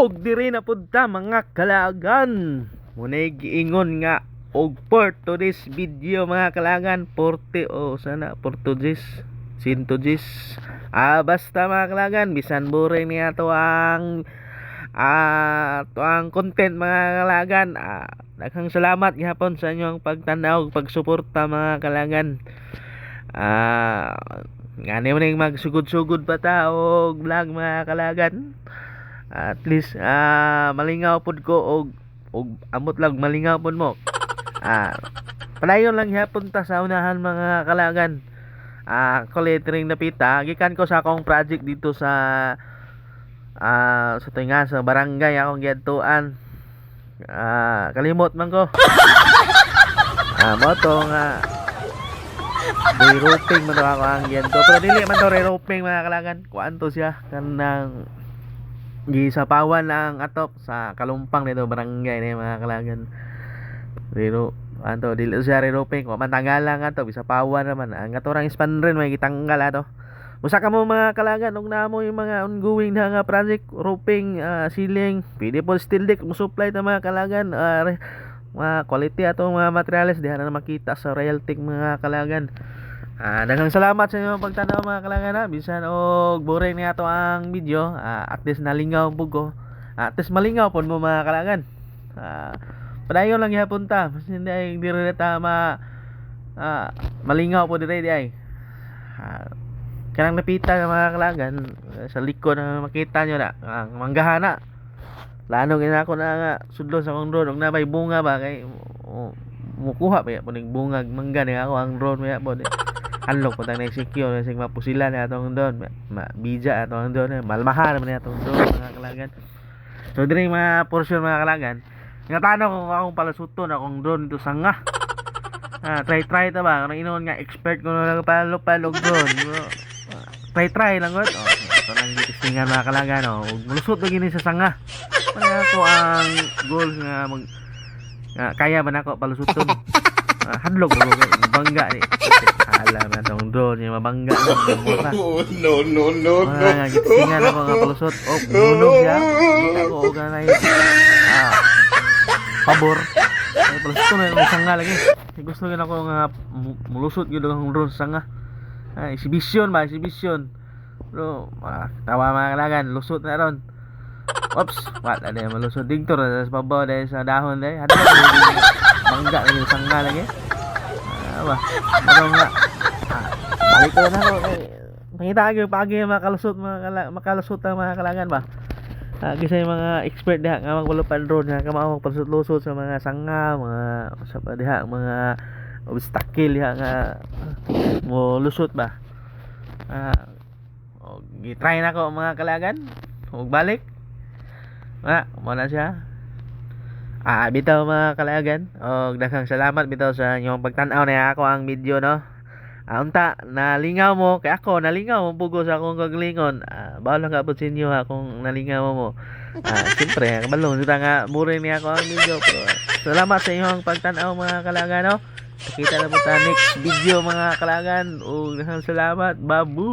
Og diri na pud ta, mga kalagan. Munay giingon nga og for today's video, mga kalagan, 40 o sana Portuguese, Sintogis. Basta, mga kalagan, bisan boring niya to ang to ang content, mga kalagan. Daghang salamat gihapon sa inyong pagtanaw ug pagsuporta, mga kalagan. Ngani mo ning magsugod-sugod pa ta og vlog, mga kalagan. At least malingaw pud ko og amot lang malingaw pud mo. Padayon lang gihapon ta sa unahan, mga kalagan. Kulit ring napita gikan ko sa akong project dito sa tinga sa barangay akong giadtuan. Kalimot man ko. Mo to nga re-roofing man to ako ang giadto. Pero dili man to re-roofing, mga kalagan. Kuan to siya, kanang gisapawan ang atop sa kalumpang nito barangay ni, mga kalagan. Pero anto dili siya re-roofing, wa man tanggalan ato, gisapawan naman. Ang ato rang spandrel may gitanggal ato. Usa ka mo, mga kalagan, og namo yung mga ongoing na nga project, roofing, ceiling, pwede po steel deck, mo supply ta, mga kalagan. Mga quality ato mga materials diha na makita sa Realtek, mga kalagan. Daghang salamat sa inyong pagtanaw, mga kalagan, ha. Bisan og boring niya ato ang video, at least nalingaw pud ko. At least malingaw pud mo, mga kalagan. Padayon lang gihapon ta. Mas hindi ay diri na ta ma malingaw po dire di ay. Kanang napita ng mga kalagan sa likod na makita nyo na ang manggahana. Plano gid ako na nga sudlon sa akong drone og nabay bunga ba kay mukuha pa po ning bungag mangga ni ako ang drone maya po. Unlock po tang na-secure sig mapusila na atong drone, ma, bija atong drone, malmahan naman ni atong drone, mga kalagan. So diri mga portion, mga kalagan, nga tanaw kung akong palusuton akong drone dito sa nga. Try try ta ba? Kung inon nga expert ko na nagpalo-palo drone. Try try lang gud. Oh, ito lang gitistingan, mga kalagan, oh. Ug mulusot na gini sa sanga. Wala ako ang goal nga mag nga kaya ba nako palusuton. Hadlok ko kay mabangga ni. Hala man tong drone niya, mabangga ni mura. Oh, no, no, no, no. Mga nga gitistingan ako nga palusot. Oh, munog siya. Kita ko og kanay pabor. Ay, palusot na yung sanga lagi. Kay gusto gyud ako nga mulusot gyud ang drone sa sanga. Exhibition ba, exhibition. Pero tawa, mga kalagan, lusot na ron. Oops, wala na malusot dito sa babaw dahil sa dahon dahil. Hadlok mangga lagi yung sanga lagi. Ba? Pero nga balik ko na ako. Eh, nakita ko pagi makalusot mga makalusot ang mga kalagan ba. Kasi yung mga expert diha nga magpalupad drone nga kamao magpalusot-lusot sa mga sanga, mga sa pa diha mga obstacle diha nga mo lusot ba. Og gi-try na ko, mga kalagan. Og balik. Mo na siya. Bitaw, mga kalagan. Og daghang salamat bitaw sa inyong pagtan-aw na ako ang video, no. Unta nalingaw mo kay ako nalingaw mo pugo sa akong kagalingon. Bawal lang ka sa inyo ha kung nalingaw mo mo. Siyempre, kabalo ta nga boring niya ako ang video, pero salamat sa inyong pagtan-aw, mga kalagan, no. Kita na po ta next video, mga kalagan. Ug daghang salamat. Babu.